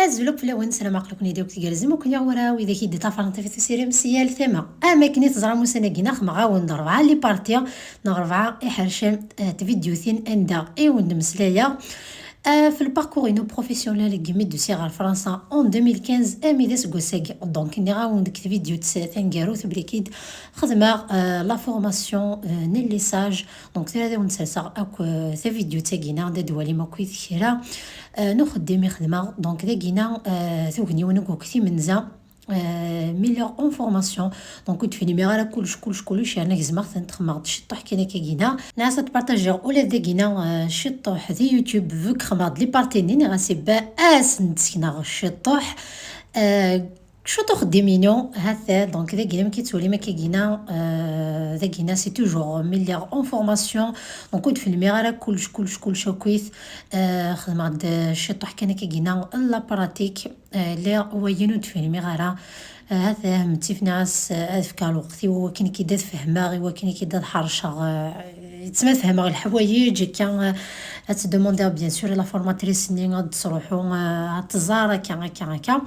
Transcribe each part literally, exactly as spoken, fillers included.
Azul akk fell-awen, ssarameɣ aql-iken-id akk tgerrzem akk, niɣ wara widak i d-iṭṭafaren tafat usirem si yal tama. Am akken i teẓram ussan-agi-nni xedmeɣ-awen-d rebɛa les parties neɣ rebɛa iḥercen, eh, tvidyutin anda i wen-d-mmeslayeɣ, eh, f lparcours-inu professionnel deg mi d-usiɣ ɣer Fransa en deux mille quinze armi d aseggas-agi. Donc nniɣ-awen deg tvidyut taneggarut belli-k-id xedmeɣ, eh, la formation, eh, n llisaj. Donc tura ad awen-d-serseɣ akk, eh, tavidyut-agi-nni, ad d-twalim akk kra, eh, n uxeddim i xedmeɣ. Donc dagi-nni, eh, tugniwin akk timenza, eh, mi lliɣ en formation. Donc ur d-filmiɣ ara kullec, kullec, kullec, yerna gezmeɣ-tent, xedmeɣ-d ciṭṭuḥ kan akka-agi-nni. Nniɣ-as ad partajiɣ ula d dagi-nni, eh, ciṭṭuḥ di YouTube, vu que xedmeɣ-d les parties-nni, nniɣ-as iban ad asen-d-sekneɣ ciṭṭuḥ. Eh, Cwiṭ uxeddim-inu, ha-t-a, donc dagi-nni amek i tettwalim akka-agi-nni, euh, dagi-nni c'est toujours mi lliɣ en formation, donc ur d-filmiɣ ara kullec, kullec, kullec akkit, euh, xedmeɣ-d ciṭṭuḥ kan akka-agi-nni n la pratique, euh, lliɣ wayen ur d-filmiɣ ara, euh, ha-t-a, mettif nniɣ-as, euh, ad fkeɣ lweqt-iw i wakken akka ad fehmeɣ, i wakken akka ad ḥerceɣ, euh, yettma ad fehmeɣ leḥwayeǧ, akka, euh, ad tt-demandiɣ, bien sûr, i la formatrice-nni, ad d-tesruḥu, euh, ad tẓer, akka, akka, akka.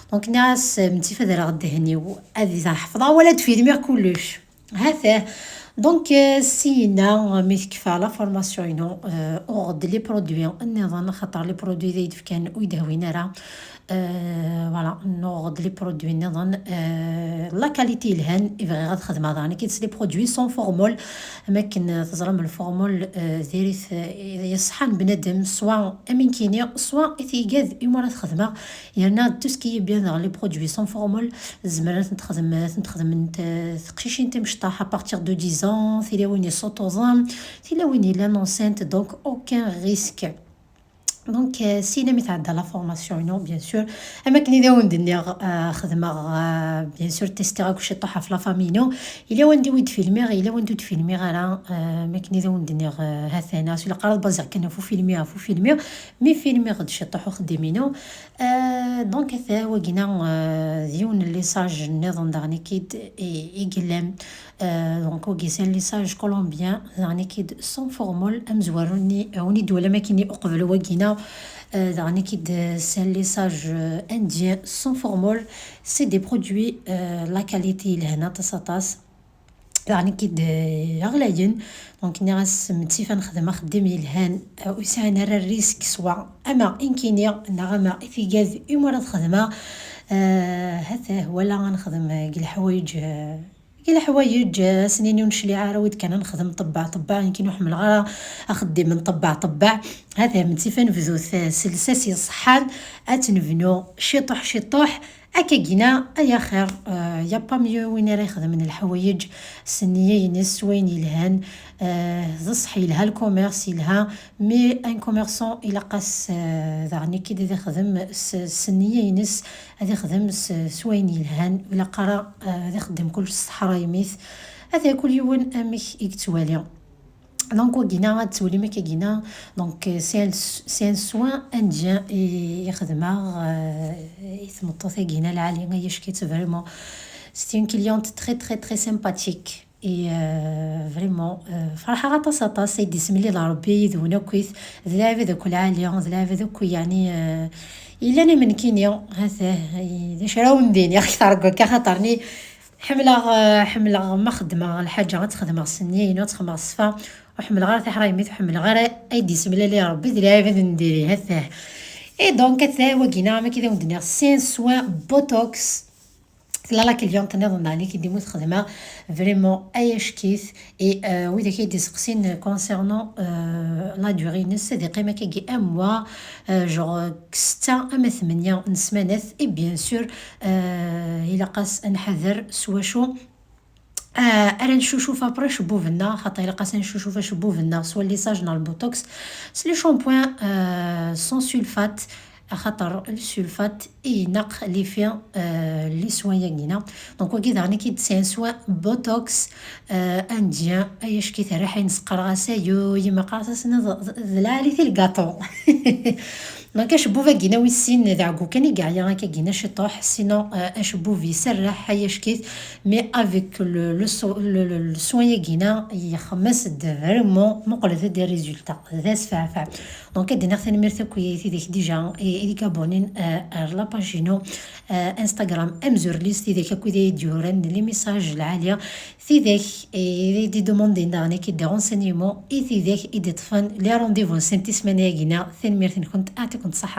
Donc nniɣ-as, mettif ad rreɣ ddehn-iw, ad ḥefḍeɣ wala ad filmiɣ kullec. Ha-t-a. Donc, euh, syenna, euh, mi tekfa la formation-inu, euh, uɣeɣ-d les produits nniḍen, axaṭer les produits i d-fkan ur yi-d-hwin ara. Euh, voilà, nuɣeɣ-d les produits nniḍen, euh, la qualité yelhan i bɣiɣ ad xedmeɣ daɣen. Nekk les produits sans formol, am akken, euh, teẓram lformol, euh, diri-t, euh, yeṣḥan bnadem, soit am nekkini, soit i tigad i mi ara t-xedmeɣ. Yerna tout ce qui est bien daɣen les produits sans formol, tzemrem ad ten-texdem, ad ten-xedment, euh, teqcicin timecṭaḥ à partir de dix ans, tilawin yessuṭṭuẓen, tilawin yellan enceintes, donc aucun risque. Donc, euh, syenna mi tɛedda la formation-inu, bien sûr, am akken i d awen-d-nniɣ, euh, xedmeɣ, euh, bien sûr, testiɣ akk ciṭṭuḥ ɣef la famille-inu. Yella wanda i d-filmiɣ, yella wanda ur d-filmiɣ ara, euh, am akken i d awen-d-nniɣ, euh, ha-t-an, ɣas ilaq ara ad baziɣ kan ɣef ufilmi, ɣef ufilmi, mi filmiɣ-d ciṭṭuḥ uxeddim-inu. Euh, donc, ata wagi-nni, euh, d yiwen n llisaj nniḍen daɣen i k-id-, i, i yellan. Euh, donc, wagi c'est un lissage colombien, daɣen i k-id sans formol, amezwaru-nni, euh, win i d-twalam akkin uqbel wagi-nni, euh, daɣen i k-id c'est un lissage, euh, indien sans formol. C'est des produits, euh, la qualité yelhan aṭas, aṭas. Daɣen i k-id, euh, ɣlayen. Donc, nniɣ-as mettif ad nexdem axeddim yelhan, euh, ur yesɛin ara risque, soit ama i nekkini neɣ ama i tigad i mi ara t-xedmeɣ. Euh, ha-t-a, wala ad nexdem, euh, deg leḥwayeǧ, euh, deg leḥwayeǧ, euh, ass-nni ur necliɛ ara, wid kan ad nexdem ṭebbeɛ, ṭebbeɛ, nekkini ur ḥemmleɣ ara axeddim n ṭebbeɛ, ṭebbeɛ. Ha-t-a, mettif ad nebdu s, s lsas iṣeḥḥan, ad tt-nebnu ciṭuḥ, ciṭuḥ. Akka gina, ay axir, euh, y a pas mieux win ara ixedmen leḥwayeǧ s nniya-ines, s wayen yelhan, euh, d ṣṣeḥ yelha lcommerce, yelha, mais un commerçant ilaq-as, euh, daɣen i k-id ad ixdem s, s nniya-ines, ad ixdem s, s wayen yelhan, ur ilaq ara, euh, ad ixeddem kullec s teḥrayemit. Ata kul yiwen amek i yettwali. Donc, wagina, ad twalim akka gina. Donc, euh, c'est un, c'est un soin indien i, i xedmeɣ, euh, i tmeṭṭut-agi-na lɛali, ay acki-tt vraiment. C'est une cliente très, très, très sympathique. Et, euh, vraiment, euh, ferḥeɣ aṭas, aṭas, ay d-ismel-iyi Ṛebbi yid-wen akkit, d lɛibad akk lɛali, d lɛibad akk, yeɛni, euh, yellan am nekkini, ha-t-ah, d acu ara wen-d-iniɣ akteṛ n wakka, xaṭer-nni Ḥemmleɣ, eh, ḥemmleɣ ma xeddmeɣ lḥaǧa ad tt-xedmeɣ s nniya-inu, ad tt-xedmeɣ ṣṣfa. Ur ḥemmleɣ ara tiḥraymit, ur ḥemmleɣ ara ay d-isemlali Ṛebbi d lɛibad n diri, ha-t-ah. Et donc, ha-t-ah, wagina, am akken i d awen-d-nniɣ, c'est un soin botox. Tella la cliente nniḍen daɣen i k-id-imut xedmeɣ, vraiment, ay acek-it. Et, euh, widak i d-iseqsin concernant, euh, la durée-ines, ad iqqim akkagi un mois, euh, genre, setta ama tmenya n ssmanat, et bien sûr, euh, ilaq-as ad nḥader s wacu, euh, ara ncucuf après acebbub-nneɣ, xaṭer ilaq-as ad ncucuf acebbub-nneɣ s wa llisaj neɣ lbotox, s les shampoings, euh, sans sulfate, axaṭer le sulfate i ineq les fins, euh, n les soins-agi-na. Donc, wagi daɣen i k-id-, c'est un soin botox, euh, indien, ay acek-it rriḥa-ines qqareɣ-as ayu, yemma qqareɣ-as d, d, d lɛali-t lgaṭu. Donc, acebbub-agi-na wis sin d ɛeggu kan i yeɛya akka-gina ciṭuḥ, sinon, euh, acebbub iserreḥ, ay ackit, mais avec le, le so-, le, le, le soin-agi-na, yexmes-d vraiment, muqlet-d les résultats, d asfeɛfeɛ. Donc, ad d-iniɣ tanemmirt akk i tidak déjà i, i d-abonnin, euh, ar la page-inu, euh, Instagram, amzur list, tidak akk i d-yuran les messages lɛali, tidak i d-idemandin daɣen akka des renseignements, i tidak i d-iṭṭfen les rendez-vous n tismanin-agi-na. Tanemmirt-nkent, aɛṭiken ṣṣeḥḥa.